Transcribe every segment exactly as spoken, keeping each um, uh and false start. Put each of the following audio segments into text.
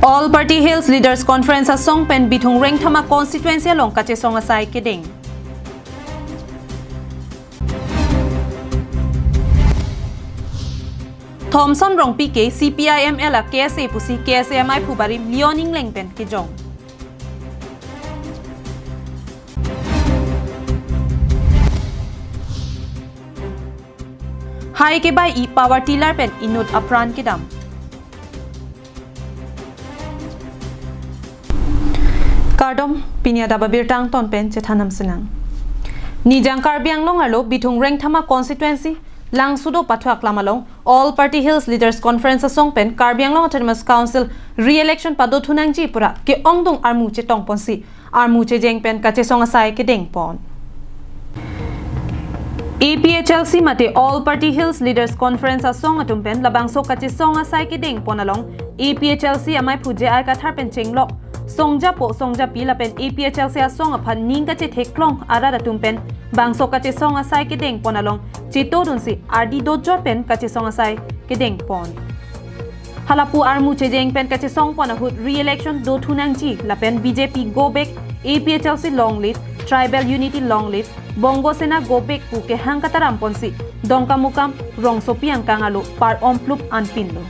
All Party Hills Leaders Conference asong pen Bithung Rengthama constituency along kachesong asai kedeng. Thomson Rongpi ke C P I M L a K S A pusi K S A amei phu barim Leon Engleng pen kejong. Hai kebai-i power tiller pen inut apran kedam. Kardom, pini adap abirta angton pen chethan nam sinang. Nijang Karbi Anglong arlo Bithung Rengthama constituency Langsudo pathu aklam along All Party Hills Leaders Conference asong pen Karbi Anglong Autonomous Council re-election pado thunangji pura ke-ongdung armu chetong ponsi armu chejeng pen kachesong asai kedeng pon. A P H L C mate All Party Hills Leaders Conference asong atum pen labangso kachesong asai kedeng pon along A P H L C amei phu J I Kathar pen chenglok songjapo songjapi lapen A P H L C asong aphan ning kachetheklong arat atum pen bangso kachesong asai kedeng pon along chetodunsi ardi dojot pen kachesong asai kedeng pon. Halapu armu chejeng pen kachesong pon ahut re-election do thunangji lapen B J P go back, A P H L C long live, tribal unity long live, Bongo Sena go back pu kehang kataram ponsi Dongkamukam rongsopi angkang alo par-om plup anpinlo.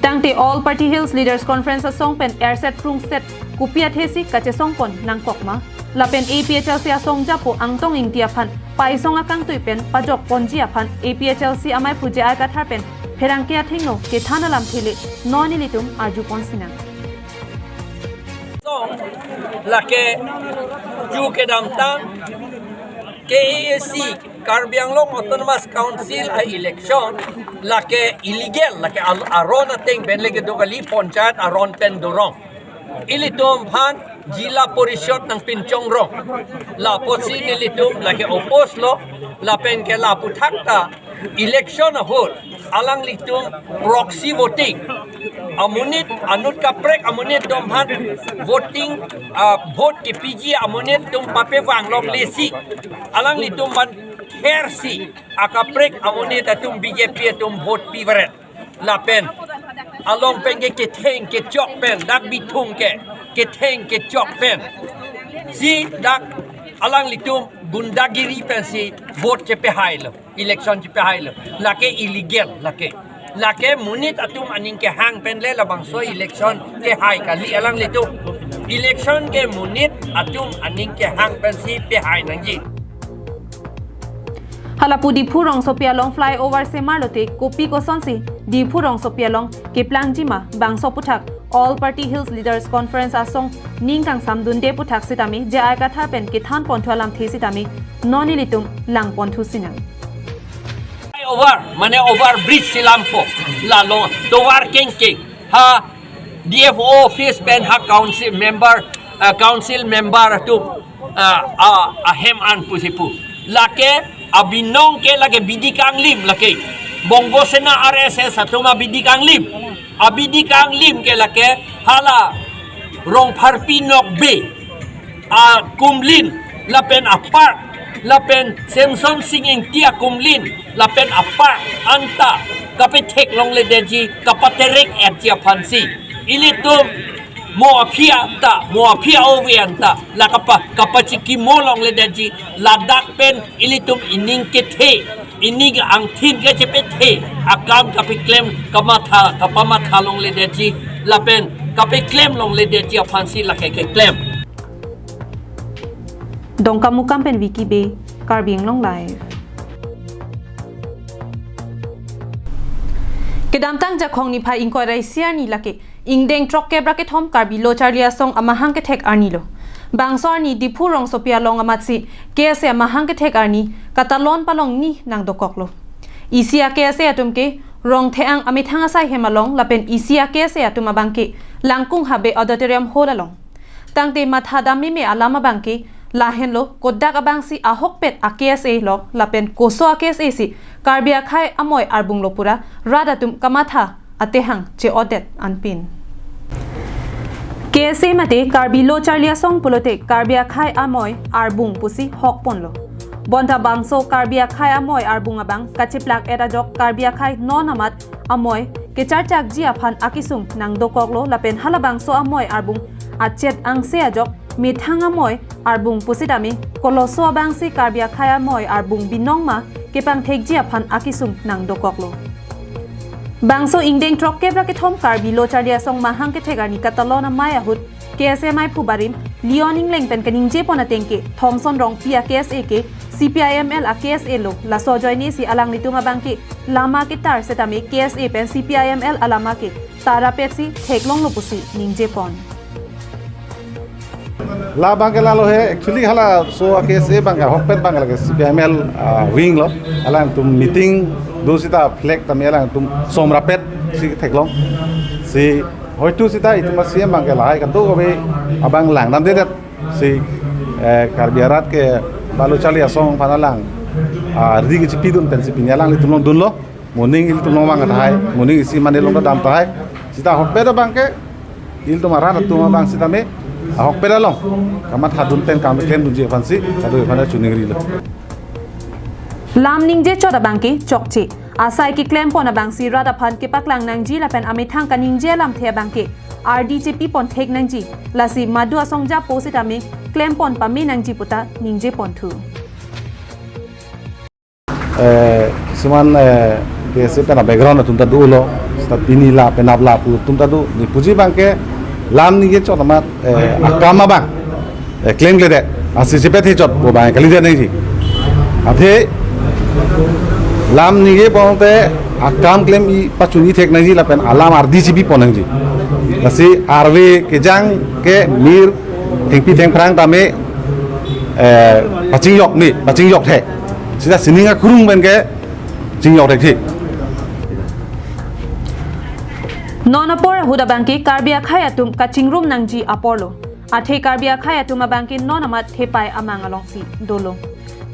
Tangte All Party Hills Leaders Conference asong pen erset prungset kopi athesi kachesong pon nangkok ma? Lapen A P H L C asong japo Angtong Ingti aphan paisong akangtui pen pajok ponji aphan A P H L C amei phu J I Kathar pen pherangke athengno kethan alamthe le non ilitum arju pon sinang. Song lake ju kedamtang K A A C Karbi Anglong Autonomous Council a-election lake illegal, lake al-, aron ateng pen lake do kali, panchayat aron pen dorong. Ilitum aphan Jila Parishad nangpinchongrong. Lapusi nelitum lake oppose lo, lapen ke lapu thakta election ahut alanglitum proxy voting, amonit anut kaprek amonit atum aphan voting, ah, vote kepiji amonit atum papevang longlesi alanglitum aphan khersi akaprek amonit atum B J P atum vote pivaret. Lapen along pen ke ketheng kechok pen, dak Bithung ke ketheng kechok pen si dak alanglitum gundagiri pensi vote chepehailo, election chepehailo. Lake illegal, lake. Lake monit atum aning kehang pen le labangso election kehai kali alanglitum. Election ke monit atum aning kehang pensi pehai nangji. Halapu Diphu rongsopi along flyover semar lote kopi kosonsi Diphu rongsopi along keplangji ma bangso aputhak All Party Hills Leaders Conference asong ning kangsamdunde aputhak sitame J I Kathar pen kethan ponthu alamthe sitame non ilitum lang ponthu sinang. Flyover mane over bridge si lampo, la long tovar kengkeng ha D F O office pen ha council member, ah, council member atum, ah, ah, ahem an pusi pu. Lake abinong ke lake bidi kanglim lake. Bongo Sena R S S atum abidi kanglim. Abidi kanglim ke lake hala Rongpharpi Nokbe akumlin lapen apark lapen Semsonsing Ingti akumlin lapen apark anta kapethek longledetji, kapaterek etji aphansi ilitum mo aphi anta, mo aphi ove anta la kapa, kapachikimo longledetji, ladak pen ilitum ining kethe, ining angthin kachepethe akam kapeklem, kamatha, kapamatha longledetji lapen kapeklem longledetji aphansi lake keklem. Dongkamukam pen Vicky Bey, Karbi Anglong Live. Kedamtang Jakhong niphai ingkoi ra isi arni lake ingdeng throkkep ra kethom Karbi Lo Charli Asong amahang kethek arni lo. Bangso arni Diphu rongsopi along amatsi K S A amahang kethek arni katalon palongni nangdokoklo. Isi a K S A atum ke Rongtheng amethang asai hem along lapen isi a K S A atum abang ke Langkung Habe Auditorium Hall along. Tangte mathadam meme alam abang ke lahenlo, kodak abangsi ahokpet a K S A lo lapen koso a K S A si Karbi akhei amoi arbung lo pura rat atum kamatha atehang che-odet anpin. K S A mate Karbi Lo Charli Asong pulote Karbi akhei amoi arbung pusi hok ponlo. Bonta bangso Karbi akhei amoi arbung abang kacheplak et ajok Karbi akhei non amat amoi kecharchakji aphan akesung nangdokoklo lapen halabangso amoi arbung achet angse ajok methang amoi arbung pusitame koloso abangsi Karbi akhei amoi arbung binong ma kepangthekji aphan akesung nangdokoklo. Bangso ingdeng throkkep ra kethom Karbi Lo Charli Asong Mahang kethek arni katalon amei ahut K S A meiphu barim Leon Engleng pen kaningje pon ateng ke Thomson Rongpi a K S A ke C P I M L a K S A lo, laso ajoine si alanglitum abang ke lama ketar setame K S A pen C P I M L alama ke tarapet si theklonglo pusi ningje pon. La abang ke lalo he, actually halaso a K S A abang ke ahokpet abang ke lake C P I M L, ah, wing lo. Alangtum meeting do sita flag tame alangtum somrapet si theklong. Si hoitu sita itum a C M abang ke lahai kadokave abang langdamdedet si, eh, Karbi arat ke ba Lo Charli Asong aphan alang, ah, ri kechipidun pen si pini alanglitum along dunlo. Moning ilitum along abang tahai, moning isi mane along dam tahai. Sita ahokpet abang ke ilitum arat atum abang sitame ahokpet along kamathadun pen kam klemdunji aphansi kadokave aphan chiningrilo. Lam ningje chot abang ke chokche. Asai keklem pon abangsi rat aphan kepaklang nangji lapen amethang kaningje alamthe abang ke ardi chepi pon thek nangji. Lasi madu asong japo sitame klem pon pame nangji puta ningje ponthu. Eh, kisuman, eh, K S A pen a background atum ta dolo, sita pini la penap la pu atum ta do, ne puji abang ke lam ningje chot amat, eh, akam abang, eh, klemkledet, asi chepet he chot pu abang kalidet nangji. Athe lam ningje pon te akam klem-i pachun-i thek nangji lapen alam ardi chepi pon nangji. Lasi arve kejang ke mir thengpi thengphrang tame, eh, pachingjok ni, pachingjok the. Sita sining akurung pen ke chingjok thekthe. Non apor ahut abang ke Karbi akhei atum kachingrum nangji apor lo. Athe Karbi akhei atum abang ke non amat thepai amang alongsi dolo.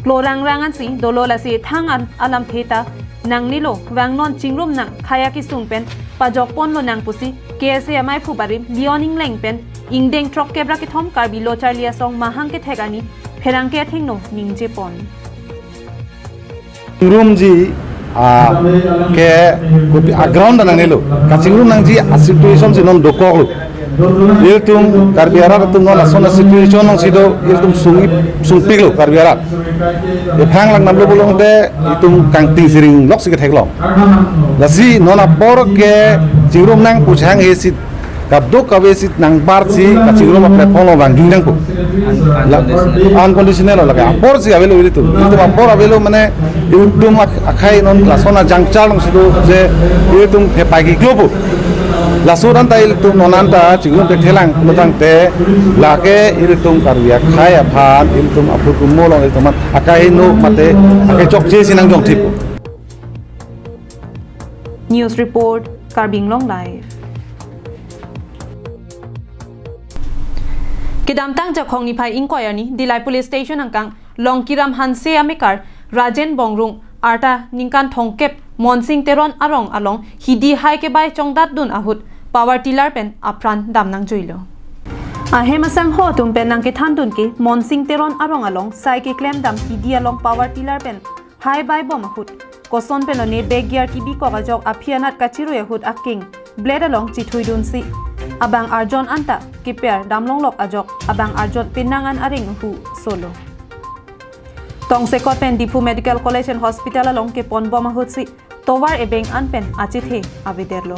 Klo rangrang ansi dolo, lasi thang an alamthe ta nangnelo, vangnon chingrum nang khei akesung pen pajok ponlo nang pusi K S A meiphu barim Leon Engleng pen ingdeng throkkep ra kethom Karbi Lo Charli Asong Mahang kethek arni pherangke athengno ningje pon. Chingrumji, ah, ke kopi a ground ta nangnelo. Kachingrum nangji a situation si non dokoklo. Ilitum Karbi arat atum non lason a situation alongsi do, ilitum sung-i, sungpiklo Karbi arat. Ephrang lang namlo pulote itum kangting siring loksi ketheklong. Lasi non apor ke chingrum nang pu chehanghe si kadokave si nangbar si kachingrum a platform along vangdun nangpo. La, unconditional lo lake. Apor si avelo ilitum. Ilitum apor avelo mane ilitum ak-, akhei non lason a jangchal alongsi do je ilitum thepai kiklo pu. Laso anta ilitum non anta chingrum thekthelang pulotangte lake ilitum Karbi akhei aphan ilitum aphu kumo along ilitum akhei no mate akhei chokche si nangjong thip. News report, Karbi Anglong Live. Kedamtang Jakhong niphai ingkoi arni Dillai Police Station angkang Longkiram Hanse amekar Rajen Bongrung arta ningkan thomkep Monsing Teron arong along hidi hai kebai chongdatdun ahut power tiller pen apran dam nangjuilo. Ahem asangho atum pen nangkethandun ke Monsing Teron arong along sai keklem dam hidi along power tiller pen hai bai bom ahut koson penlone back gear kibikok ajok aphi anat kachirui ahut akeng blade along chithuidunsi abang arjon anta keper damlonglok ajok abang arjon penang an areng ahu solo. Tongsekot pen Diphu Medical College and Hospital along kepon bom ahutsi tovar ebeng an pen achethe avedetlo.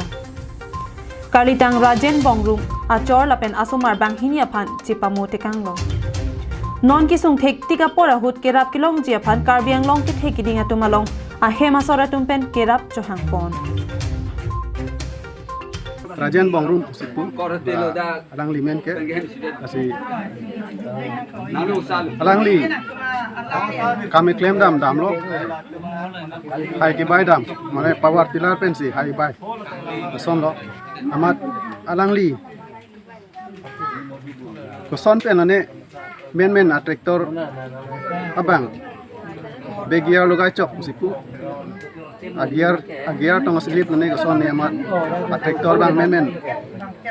Karlitang Rajen Bongrung achor lapen asomar banghini aphan chepamo tekanglo. Non kesung thektik apor ahut kerap kelongji aphan Karbi Anglong kethe keding atum along ahem asor atum pen kerap chohangpon. Rajen Bongrung pusi pu, ah, alangli men ke, lasi alangli kam keklem dam damlo, hai kebai dam, mane power tiller pensi hai bai. Kosonlo, amat alangli koson penlone menmen a tractor abang back gear logai chok pusi pu, a gear, a gear tong slip lone koson ne amat a tractor abang menmen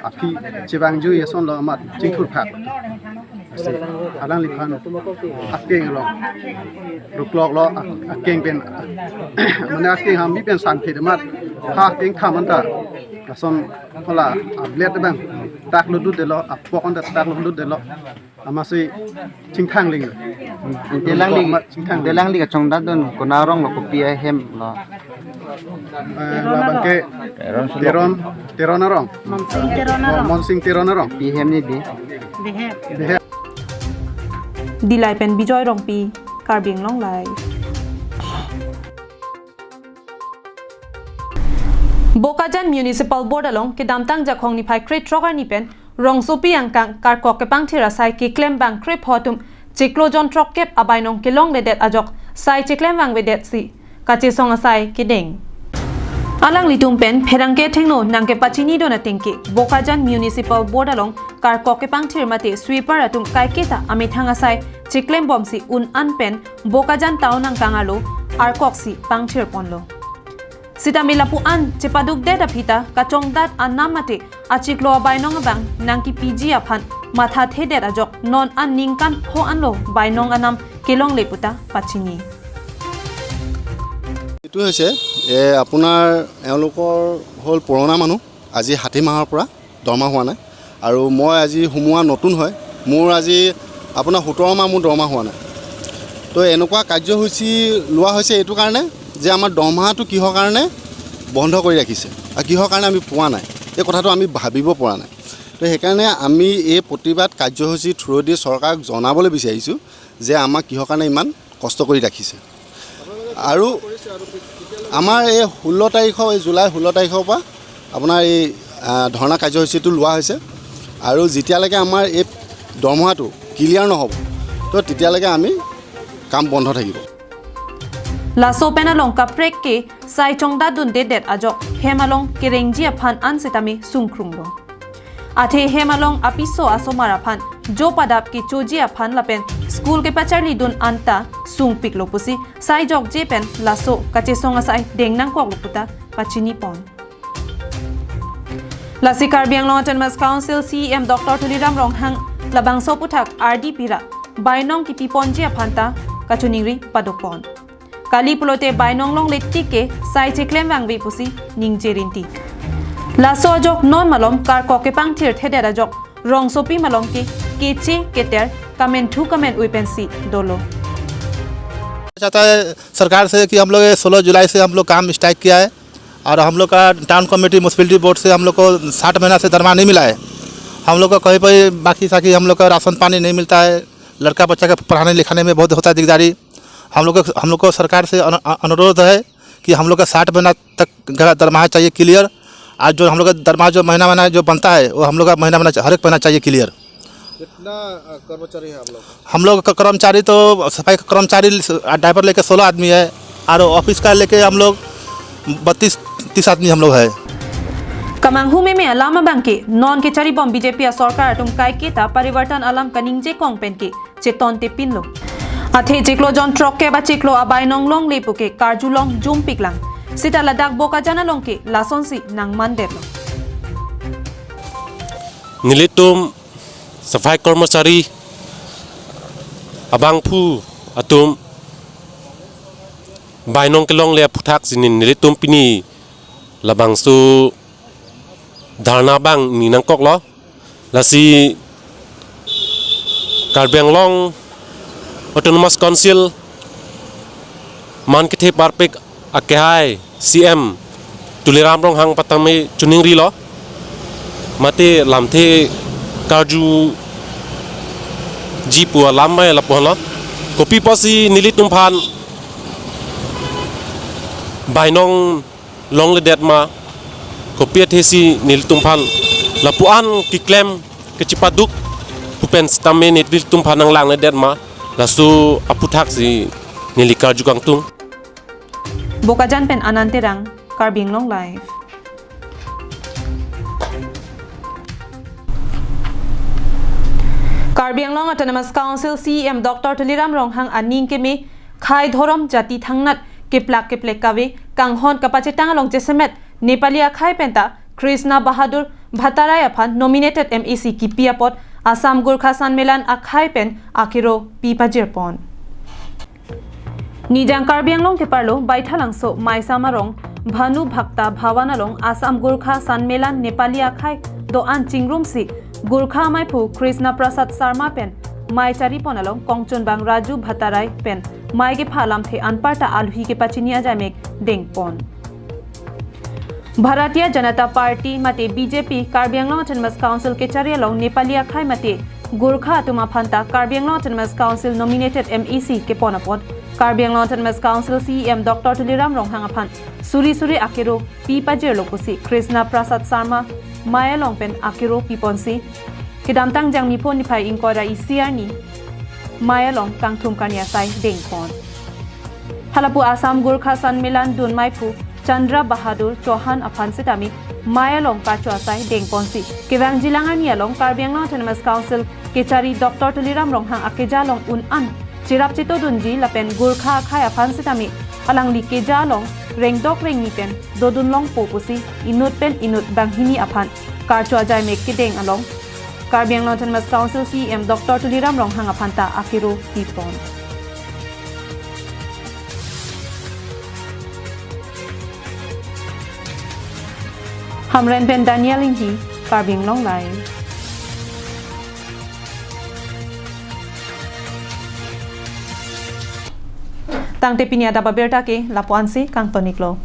aphi chevangjui asonlo amat chingthurphak. Si, alangliphan akeng lo, ruklok lo, a-, akeng pen, mane akeng hami pen san phe demat, ha akeng thaman ta, lason hala a-blade abang tak lo dut detlo, apok an ta tak lo dut detlo, amatsi chingthang ling. Delangli, Chingthang. Delangli kachongdat dun konat arong lo, kopi ahem lo? Eh, labang ke Teron Sulok. Teron, Teron arong. Monsing Teron arong. Monsing Teron arong. Pi hem ni di? Behep. Behep. Dillai pen Bijoy Rongpi, Karbi Anglong Live. Bokajan Municipal Board along kedamtang Jakhong niphai krethrok arni pen rongsopi angkang karkok kepangthir asai keklem bang krepho atum chiklo jon throkkep abainong kelongledet ajok sai cheklem vangvedet si kachesong asai kedeng. Alanglitum pen pherangke athengno nangkepachini dun ateng ke Bokajan Municipal Board along karkok kepangthir mate sweeper atum kaiketa amethang asai cheklem bomsi un an pen Bokajan town angkang arlo arkoksi pangthir ponlo. Sitame lapu an chepadukdet aphi ta kachongdat anam mate achiklo abainong abang nangkipiji aphan mathathedet ajok non an ningkan pho anlo bainong anam kelongle puta pachini. এইটো হৈছে, এ, আপোনাৰ এওঁলোকৰ হ'ল পুৰণা মানুহ, আজি ষাঠি মাহৰ পৰা দৰমহা হোৱা নাই। আৰু মই আজি সোমোৱা নতুন হয়, মোৰ আজি আপোনাৰ সোতৰ মাহ মোৰ দৰমহা হোৱা নাই। তো এনেকুৱা কাৰ্যসূচী লোৱা হৈছে এইটো কাৰণে যে আমাৰ দৰমহাটো কিহৰ কাৰণে বন্ধ কৰি ৰাখিছে আৰু কিহৰ কাৰণে আমি পোৱা নাই, এই কথাটো আমি ভাবিব পৰা নাই। তো সেইকাৰণে আমি এই প্ৰতিবাদ কাৰ্যসূচী থ্ৰুৱেদি চৰকাৰক জনাবলৈ বিচাৰিছোঁ যে আমাক কিহৰ কাৰণে ইমান কষ্ট কৰি ৰাখিছে। আৰু আমাৰ এই ষোল্ল তাৰিখৰ, এই জুলাই ষোল্ল তাৰিখৰ পৰা আপোনাৰ এই, আ, ধৰ্ণা কাৰ্যসূচীটো লোৱা হৈছে। আৰু যেতিয়ালৈকে আমাৰ এই দৰমহাটো ক্লিয়াৰ নহ'ব, তো তেতিয়ালৈকে আমি কাম বন্ধ থাকিব। Laso pen along kaprek ke sai chongdat dundedet ajok hem along kerengji aphan an sitame sungkrunglo. Athe hem along apiso asomar aphan jo padap kechoji aphan lapen school kepacharli dun anta sungpiklo pusi sai jokje pen laso kachesong asai deng nangkoklo puta pachini pon. Lasi Karbi Anglong Autonomous Council C E M Doctor Tuliram Ronghang labangso aphuthak ardi pira bainong kipi ponji aphan ta kachiningri padok pon. Kali pulote bainong longle tik ke sai cheklem vangve pusi ningje rinti. Laso ajok non malom karkok kepangthir thedet ajok rongsopi malom ke keche keter kamenthu kamen-ui pensi dolo. चाहता है सरकार से कि हम लोग ये सोलह जुलाई से हम लोग काम स्ट्राइक किया है और हम लोग का टाउन कमेटी, म्युनिसिपैलिटी बोर्ड से हम लोग को साठ महीना से दरमाहा नहीं मिला है। हम लोग को कहीं पर बाकी साकी हम लोग का राशन पानी नहीं मिलता है, लड़का बच्चा का पढ़ाने लिखाने में बहुत होता है दिकदारी। हम लोग को, हम लोग को सरकार से अन-, अ-, अनुरोध है कि हम लोग का साठ महीना तक का दरमाहा चाहिए क्लियर। आज जो हम लोग का दरमाहा जो महीना महीना जो बनता है, वो हम लोग का महीना महीना हर एक महीना चाहिए क्लियर। कितना, अ, कर्मचारी है आप लोग? हम लोग का कर्मचारी तो, सफाई का कर्मचारी, अ, ड्राइवर लेके सोलह आदमी है और ऑफिस का लेके हम लोग बत्तीस तीस आदमी हम लोग है। Kamanghu meme alam abang ke non kecharibom B J P asorkar atum kaiketa parivartan alam kaningje kong pen ke cheton tepinlo. Athe chiklo jon throkkep achiklo abainong longle puke karjulong jumpiklang. Sita ladak Bokajan along ke lasonsi nangmandetlo. Nelitum safai kormosari abangphu atum bainong kelongle aphuthak si nelitum pini labangso dharna abang ni nangkoklo. Lasi Karbi Anglong Autonomous Council man kethe parpik akehai C M Tuliram Ronghang patame chiningrilo. Mate lamthe karjuji pu alam bai lapulo. Kopi pusi nelitumphan bainong longledet ma, kopi athesi nelitumphan lapu-an keklem kechepaduk pu pen sitame nelitumphan nanglangledet ma, laso aphuthak si neli karju kangtung. Bokajan pen Anand Terang, Karbi Anglong Live. Karbi Anglong Autonomous Council C E M Doctor Tuliram Ronghang aning keme khei dhorom jati thangnat keplak keplek kave kanghon kapachetang along jasemet Nepali akhei penta Krishna Bahadur Bhattarai aphan nominated M A C kipi apot Assam Gorkha Sanmelan akhai pen akero pi pajir pon. Nijang Karbi Anglong keparlo Baithalangso Maisam arong Bhanu Bhakta Bhawan along Assam Gorkha Sanmelan Nepali akhai do-an chingrumsi Gorkha amaiphu Krishna Prasad Sharma pen mei chari pon along kongchunbang Raju Bhattarai pen mei kepha lamthe anparta alhi kepachini ajaimek deng pon. Bharatiya Janata Party mate B J P Karbi Anglong Autonomous Council kechari along Nepali akhai mate Gorkha atum aphanta Karbi Anglong Autonomous Council nominated M A C kepon apot Karbi Anglong Autonomous Council C E M Doctor Tuliram Ronghang aphan suri suri akero pi pajirlo pusi Krishna Prasad Sharma mei along pen akero pi ponsi kedamtang Jangmi pho niphai ingkoi ra isi arni mei along kangthum karni asai deng pon. Halapu Assam Gorkha Sanmelan dun maiphu Chandra Bahadur Chauhan aphan sitame mei along karcho asai deng ponsi kevangjilang arni along Karbi Anglong Autonomous Council kechari Doctor Tuliram Ronghang akeja along un-an cherap chetodunji lapen Gorkha akhai aphan sitame alangli keja along rengdok rengni pen dodun longpo pusi inut pen inut banghini aphan karcho ajaimek kedeng along Karbi Anglong Autonomous Council C E M Doctor Tuliram Ronghang aphanta akero pi pon. Hamren pen Daniel Ingti, Karbi Anglong Live. Tangte pini adap abirta ke lapu-ansi kangtoniklo.